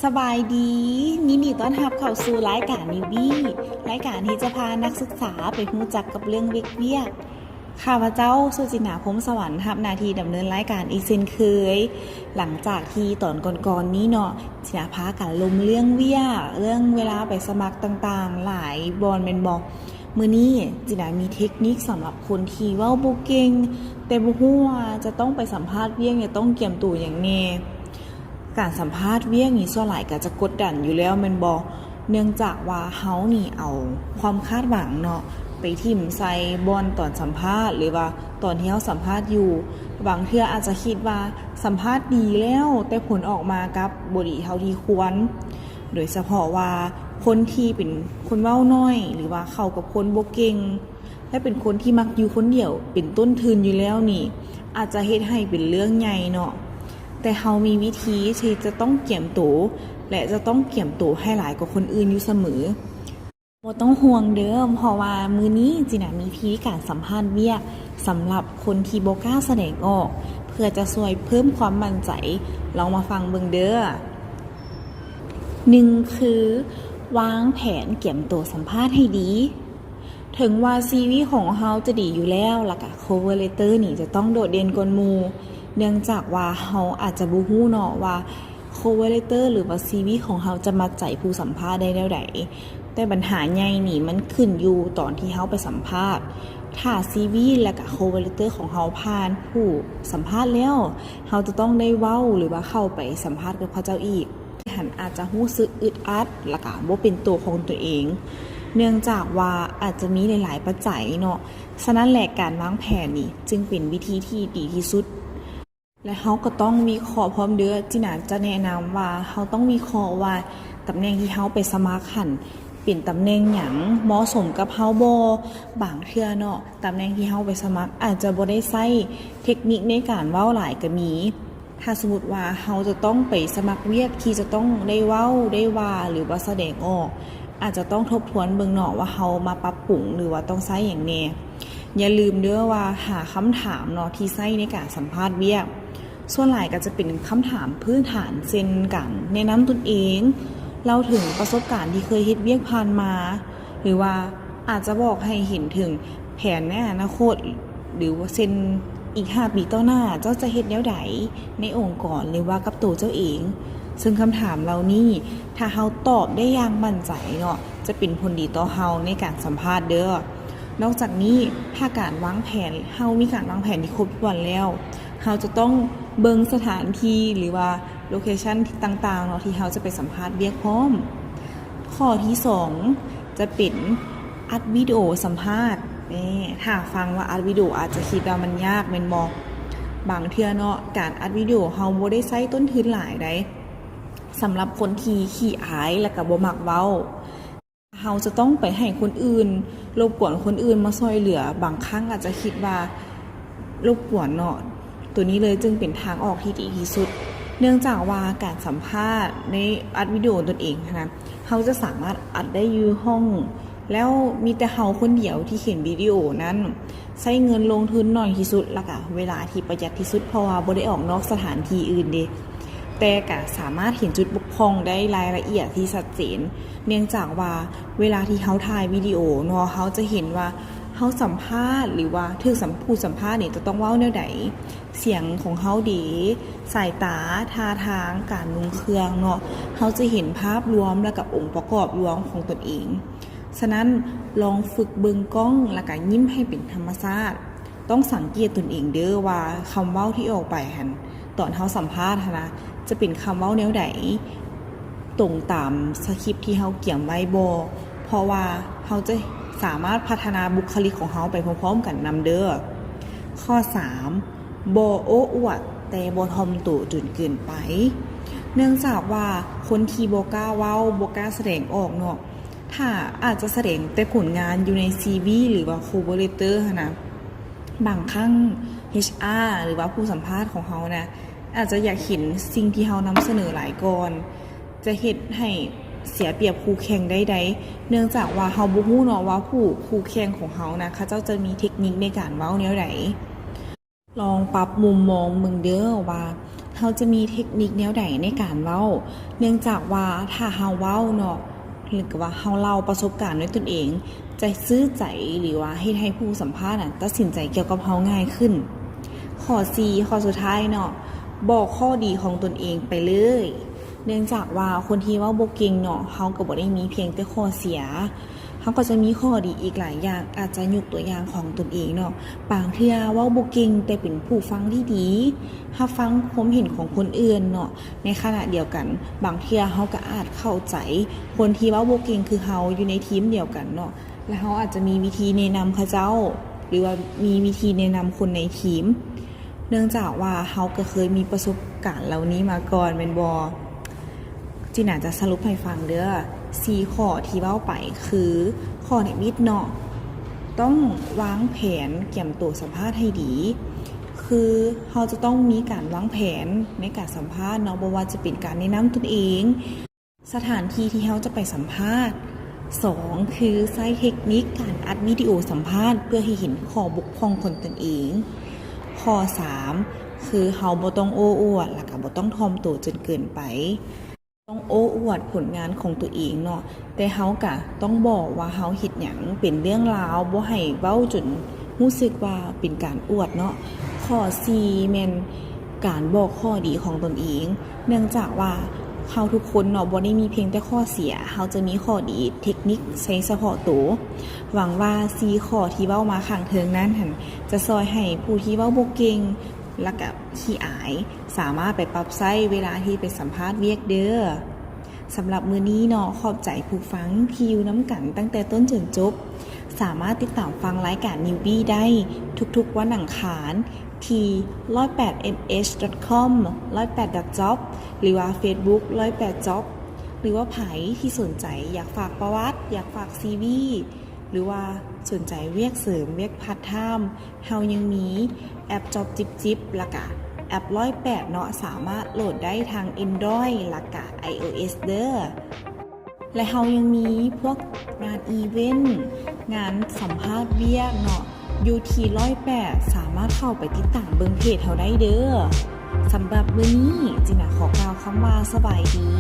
ສະບາຍດີ, ຍິນດີຕ້ອນຮັບເຂົ້າສູ່ລາຍການ Newbie ລາຍການທີ່ຈະພານັກສຶກສາໄປຮູ້ຈັກກັບເລື່ອງວຽກໆ. ຂ້າພະເຈົ້າ ສຸຈິນາ ພົມສະຫວັນ ຮັບໜ້າທີ່ດຳເນີນລາຍການອີກເຊັ່ນເຄີຍ. ຫຼັງຈາກທີ່ຕອນກ່ອນໆນີ້ເນາະ ຊິນາພາກັນລົມເລື່ອງວຽກ, ເລື່ອງເວລາໄປສະໝັກຕ່າງໆ ຫຼາຍບ່ອນແມ່ນບໍ່? ມື້ນີ້ຈິນາມີເທັກນິກສຳລັບຄົນທີ່ເວົ້າບໍ່ເກັ່ງ ແຕ່ບໍ່ຮູ້ວ່າຈະຕ້ອງໄປສຳພາດວຽກ ຈະຕ້ອງກຽມໂຕຫຍັງແດ່. ການສຳພາດວຽກນີ້ສ່ວນຫຼາຍກໍຈະກົດດັນຢູ່ແລ້ວແມ່ນບໍ່? ເນື່ອງຈາກວ່າເຮົານີ້ເອົາຄວາມຄາດຫວັງເນາະ ໄປຖິ້ມໃສ່ບ່ອນຕອນສຳພາດ ຫຼືວ່າຕອນທີ່ເຮົາສຳພາດຢູ່. ບາງເທື່ອອາດຈະຄິດວ່າສຳພາດດີແລ້ວ ແຕ່ຜົນອອກມາກັບບໍ່ດີເທົ່າທີ່ຄວນ. ໂດຍສະເພາະວ່າຄົນທີ່ເປັນຄົນເວົ້າໜ້ອຍ ຫຼືວ່າເຂົ້າກັບຄົນບໍ່ເກັ່ງ ແລະ ເປັນຄົນທີ່ມັກຢູ່ຄົນດຽວເປັນຕົ້ນທຶນຢູ່ແລ້ວນີ້ ອາດຈະເຮັດໃຫ້ເປັນເລື່ອງໃຫຍ່ເນາະ. ແຕ່ເຮົາມີວິທີທີ່ຈະຕ້ອງກຽມໂຕ ແລະ ຈະຕ້ອງກຽມໂຕໃຫ້ຫຼາຍກວ່າຄົນອື່ນຢູ່ສະເໝີ. ບໍ່ຕ້ອງຫ່ວງເດີ ເພາະວ່າມື້ນີ້ຈິນາມີວິທີການສຳພາດວຽກສຳລັບຄົນທີ່ບໍ່ກ້າສະແດງອອກ ເພື່ອຈະຊ່ວຍເພີ່ມຄວາມໝັ້ນໃຈ. ລອງມາຟັງເບິ່ງເດີ. ໜຶ່ງ ຄື ວາງແຜນກຽມໂຕສຳພາດໃຫ້ດີ. ເຖິງວ່າຊີວີຂອງເຮົາຈະດີຢູ່ແລ້ວ ແລ້ວກະ cover letter ນີ້ຈະຕ້ອງໂດດເດັ່ນກ່ອນໝູ່ ເນື່ອງຈາກວ່າເຮົາອາດຈະບໍ່ຮູ້ເນາະວ່າ cover letter ຫຼືວ່າຊີວີຂອງເຮົາຈະມັດໃຈຜູ້ສຳພາດໄດ້ແນວໃດ. ແຕ່ບັນຫາໃຫຍ່ນີ້ມັນຂຶ້ນຢູ່ຕອນທີ່ເຮົາໄປສຳພາດ. ຖ້າຊີວີ ແລ້ວກະ cover letter ຂອງເຮົາຜ່ານຜູ້ສຳພາດແລ້ວ ເຮົາຈະຕ້ອງໄດ້ເວົ້າ ຫຼືວ່າເຂົ້າໄປສຳພາດກັບເຂົາເຈົ້າອີກ. ຫັ້ນອາດຈະຮູ້ສຶກອຶດອັດ ແລ້ວກະບໍ່ເປັນໂຕຂອງຕົວເອງ ເນື່ອງຈາກວ່າອາດຈະມີຫຼາຍໆປັດໄຈເນາະ. ສະນັ້ນແຫຼະ ການວາງແຜນນີ້ຈຶ່ງເປັນວິທີທີ່ດີທີ່ສຸດ ແລະ ເຮົາກໍຕ້ອງວິເຄາະພ້ອມເດີ. ຈິນາຈະແນະນຳວ່າເຮົາຕ້ອງວິເຄາະວ່າຕຳແໜ່ງທີ່ເຮົາໄປສະໝັກຫັ້ນເປັນຕຳແໜ່ງຫຍັງ ເໝາະສົມກັບເຮົາບໍ່. ບາງເທື່ອເນາະ ຕຳແໜ່ງທີ່ເຮົາໄປສະໝັກອາດຈະບໍ່ໄດ້ໃຊ້ເທັກນິກໃນການເວົ້າຫຼາຍກໍມີ. ຖ້າສົມມຸດວ່າເຮົາຈະຕ້ອງໄປສະໝັກວຽກທີ່ຈະຕ້ອງໄດ້ເວົ້າ ໄດ້ວ່າ ຫຼືວ່າສະແດງອອກ ອາດຈະຕ້ອງທົບທວນເບິ່ງເນາະວ່າເຮົາມາປັບປຸງ ຫຼືວ່າຕ້ອງໃຊ້ຫຍັງແດ່. ຢ່າລືມເດີວ່າຫາຄຳຖາມເນາະທີ່ໃຊ້ໃນການສຳພາດວຽກ ສ່ວນຫຼາຍກໍຈະເປັນຄຳຖາມພື້ນຖານ ເຊັ່ນ ການແນະນຳຕົນເອງ, ເລົ່າເຖິງປະສົບການທີ່ເຄີຍເຮັດວຽກຜ່ານມາ ຫຼືວ່າອາດຈະບອກໃຫ້ເຫັນເຖິງ ແຜນໃນອະນາຄົດ ຫຼືວ່າເຊັ່ນ ອີກຫ້າປີຕໍ່ໜ້າ ເຈົ້າຈະເຮັດແນວໃດໃນອົງກອນ ຫຼືວ່າກັບໂຕເຈົ້າເອງ. ເຊິ່ງຄຳຖາມເຫຼົ່ານີ້ ຖ້າເຮົາຕອບໄດ້ຢ່າງໝັ້ນໃຈເນາະ ຈະເປັນຜົນດີຕໍ່ເຮົາໃນການສຳພາດເດີ. ນອກຈາກນີ້ ຖ້າການວາງແຜນ ເຮົາມີການວາງແຜນທີ່ຄົບຖ້ວນແລ້ວ ເຮົາຈະຕ້ອງເບິ່ງສະຖານທີ່ ຫຼືວ່າ location ຕ່າງໆເນາະ ທີ່ເຮົາຈະໄປສຳພາດວຽກພ້ອມ. ຂໍ້ທີສອງ ຈະເປັນອັດວິດີໂອສຳພາດ. ແນ່ ຖ້າຟັງວ່າອັດວິດີໂອອາດຈະຄິດວ່າມັນຍາກແມ່ນບໍ່? ບາງເທື່ອເນາະ ການອັດວິດີໂອເຮົາບໍ່ໄດ້ໃຊ້ຕົ້ນທຶນຫຼາຍໃດ ສຳລັບຄົນທີ່ຂີ້ອາຍ ແລ້ວກໍບໍ່ມັກເວົ້າ. ເຮົາຈະຕ້ອງໄປໃຫ້ຄົນອື່ນ ລົບກວນຄົນອື່ນມາຊ່ວຍເຫຼືອ ບາງຄັ້ງອາດຈະຄິດວ່າລົບກວນເນາະ. ໂຕນີ້ເລີຍຈຶ່ງເປັນທາງອອກທີ່ດີທີ່ສຸດ ເນື່ອງຈາກວ່າການສຳພາດໃນອັດວິດີໂອຕົນເອງຫັ້ນນະ ເຮົາຈະສາມາດອັດໄດ້ຢູ່ຫ້ອງ ແລ້ວມີແຕ່ເຮົາຄົນດຽວທີ່ເຫັນວິດີໂອນັ້ນ. ໃຊ້ເງິນລົງທຶນໜ້ອຍທີ່ສຸດ ແລ້ວກະເວລາທີ່ປະຢັດທີ່ສຸດ ເພາະວ່າບໍ່ໄດ້ອອກນອກສະຖານທີ່ອື່ນເດ. ແຕ່ກະສາມາດເຫັນຈຸດບົກຜ່ອງໄດ້ລາຍລະອຽດທີ່ຊັດເຈນ ເນື່ອງຈາກວ່າເວລາທີ່ເຮົາຖ່າຍວິດີໂອເນາະ ເຮົາຈະເຫັນວ່າເຮົາສຳພາດ ຫຼືວ່າຖືກສຳ ຜູ້ສຳພາດນີ້ຈະຕ້ອງເວົ້າແນວໃດ, ສຽງຂອງເຮົາເດ, ສາຍຕາ, ທ່າທາງ, ການນຸ່ງເຄື່ອງເນາະ, ເຮົາຈະເຫັນພາບລວມ ແລ້ວກະອົງປະກອບລວມຂອງຕົນເອງ. ສະນັ້ນ ລອງຝຶກເບິ່ງກ້ອງ ແລ້ວກະຍິ້ມໃຫ້ເປັນທຳມະຊາດ. ຕ້ອງສັງເກດຕົນເອງເດີ້ວ່າຄຳເວົ້າທີ່ອອກໄປຫັ້ນ ຕອນເຮົາສຳພາດຫັ້ນນະ ຈະເປັນຄຳເວົ້າແນວໃດ, ຕົງຕາມສະຄຣິບທີ່ເຮົາກຽມໄວ້ບໍ່? ເພາະວ່າເຮົາຈະສາມາດພັດທະນາບຸກຄະລິກຂອງເຮົາໄປພ້ອມໆກັນນຳເດີ້. ຂໍ້ສາມ ບໍ່ໂອ້ອວດແຕ່ບໍ່ຖ່ອມໂຕຈົນເກີນໄປ. ເນື່ອງຈາກວ່າຄົນທີ່ບໍ່ກ້າເວົ້າ, ບໍ່ກ້າສະແດງອອກເນາະ, ຖ້າອາດຈະສະແດງແຕ່ຜົນງານຢູ່ໃນຊີວີ ຫຼືວ່າ cover letter ຫັ້ນນະ, ບາງຄັ້ງ ເອດຊາ ຫຼືວ່າຜູ້ສຳພາດຂອງເຮົານະ ອາດຈະຢາກເຫັນສິ່ງທີ່ເຮົານຳສະເໜີຫຼາຍກ່ອນ, ຈະເຮັດໃຫ້ເສຍປຽບຄູ່ແຂ່ງໄດ້ໃດ, ເນື່ອງຈາກວ່າເຮົາບໍ່ຮູ້ເນາະວ່າຜູ້ ຄູ່ແຂ່ງຂອງເຮົານະ ເຂົາເຈົ້າຈະມີເທັກນິກໃນການເວົ້າແນວໃດ. ລອງປັບມຸມມອງເບິ່ງເດີ້ວ່າ ເຮົາຈະມີເທັກນິກແນວໃດໃນການເວົ້າ? ເນື່ອງຈາກວ່າຖ້າເຮົາເວົ້າເນາະ ຫຼືກະວ່າເຮົາເລົ່າປະສົບການດ້ວຍຕົນເອງ ຈະຊື່ໃຈ ຫຼືວ່າເຮັດໃຫ້ຜູ້ສຳພາດນັ້ນຕັດສິນໃຈກ່ຽວກັບເຮົາງ່າຍຂຶ້ນ. ຂໍ້ສີ່ ຂໍ້ສຸດທ້າຍເນາະ, ບອກຂໍ້ດີຂອງຕົນເອງໄປເລີຍ. ເນື່ອງຈາກວ່າຄົນທີ່ເວົ້າບໍ່ເກັ່ງເນາະ, ເຮົາກໍບໍ່ໄດ້ມີພຽງແຕ່ຂໍ້ເສຍ. ເຮົາກໍຈະມີຂໍ້ດີອີກຫຼາຍຢ່າງ, ອາດຈະຍົກຕົວຢ່າງຂອງຕົນເອງເນາະ. ບາງເທື່ອເວົ້າບໍ່ເກັ່ງ ແຕ່ເປັນຜູ້ຟັງທີ່ດີ, ຮັບຟັງຄວາມເຫັນຂອງຄົນອື່ນເນາະ. ໃນຂະນະດຽວກັນ, ບາງເທື່ອເຮົາກໍອາດເຂົ້າໃຈຄົນທີ່ເວົ້າບໍ່ເກັ່ງຄືເຮົາຢູ່ໃນທີມດຽວກັນເນາະ, ແລະ ເຮົາອາດຈະມີວິທີແນະນຳເຂົາເຈົ້າ ຫຼືວ່າມີວິທີແນະນຳຄົນໃນທີມ. ເນື່ອງຈາກວ່າເຮົາກໍເຄີຍມີປະສົບການເຫຼົ່ານີ້ມາກ່ອນແມ່ນບໍ່? ຈີນາຈະສະຫຼຸບໃຫ້ຟັງເດີ້. ສີ່ຂໍ້ທີ່ເວົ້າໄປຄື ຂໍ້ທຳອິດເນາະ, ຕ້ອງວາງແຜນກຽມໂຕສຳພາດໃຫ້ດີ. ຄືເຮົາຈະຕ້ອງມີການວາງແຜນໃນການສຳພາດເນາະ, ບໍ່ວ່າຈະເປັນການແນະນຳຕົນເອງ, ສະຖານທີ່ທີ່ເຮົາຈະໄປສຳພາດ. ສອງ ຄືໃຊ້ເທັກນິກການອັດວິດີໂອສຳພາດ ເພື່ອໃຫ້ເຫັນຂໍ້ບົກຜ່ອງຂອງຕົນເອງ. ຂໍ້ສາມ ຄືເຮົາບໍ່ຕ້ອງໂອ້ອວດ ແລະ ກໍບໍ່ຕ້ອງຖ່ອມໂຕຈົນເກີນໄປ. ຕ້ອງໂອ້ອວດຜົນງານຂອງຕົວເອງເນາະ, ແຕ່ເຮົາກະຕ້ອງບອກວ່າເຮົາເຮັດຫຍັງເປັນເລື່ອງລາວ, ບໍ່ໃຫ້ເວົ້າຈົນຮູ້ສຶກວ່າເປັນການອວດເນາະ. ຂໍ້ສີ່ແມ່ນການບອກຂໍ້ດີຂອງຕົນເອງ. ເນື່ອງຈາກວ່າເຮົາທຸກຄົນເນາະ ບໍ່ໄດ້ມີພຽງແຕ່ຂໍ້ເສຍ, ເຮົາຈະມີຂໍ້ດີ, ເທັກນິກໃຊ້ສະເພາະໂຕ. ຫວັງວ່າສີ່ຂໍ້ທີ່ເວົ້າມາຂ້າງເທິງນັ້ນຫັ້ນ ຈະຊ່ອຍໃຫ້ຜູ້ທີ່ເວົ້າບໍ່ເກັ່ງ ແລະ ກະຂີ້ອາຍ ສາມາດໄປປັບໃຊ້ເວລາທີ່ໄປສຳພາດວຽກເດີ້. ສຳລັບມື້ນີ້ເນາະ, ຂອບໃຈຜູ້ຟັງທີ່ຢູ່ນຳກັນຕັ້ງແຕ່ຕົ້ນຈົນຈົບ. ສາມາດຕິດຕາມຟັງລາຍການ Newbie ໄດ້ທຸກໆວັນອັງຄານ ທີ່ ໜຶ່ງແປດເອັມເອັດຄອມ ໜຶ່ງແປດດອດຈັອບ ຫຼືວ່າ Facebook ໜຶ່ງແປດຈັອບ ຫຼືວ່າໃຜທີ່ສົນໃຈຢາກຝາກປະຫວັດ, ຢາກຝາກຊີວີ ຫຼືວ່າສົນໃຈວຽກເສີມ, ວຽກພາດທາມ, ເຮົາຍັງມີແອັບຈັອບຈິບໆ ແລະກະແອັບໜຶ່ງແປດເນາະ, ສາມາດໂຫຼດໄດ້ທາງ Android ແລະກະ iOS ເດີ້. ແລະເຮົາຍັງມີພວກງານອີເວັນ, ງານສຳພາດວຽກເນາະ, ຢູ່ທີ່ໜຶ່ງແປດ ສາມາດເຂົ້າໄປຕິດຕາມເບິ່ງເພຈເຮົາໄດ້ເດີ້. ສຳລັບມື້ນີ້ ຈີນາຂໍກ່າວຄຳວ່າສະບາຍດີ.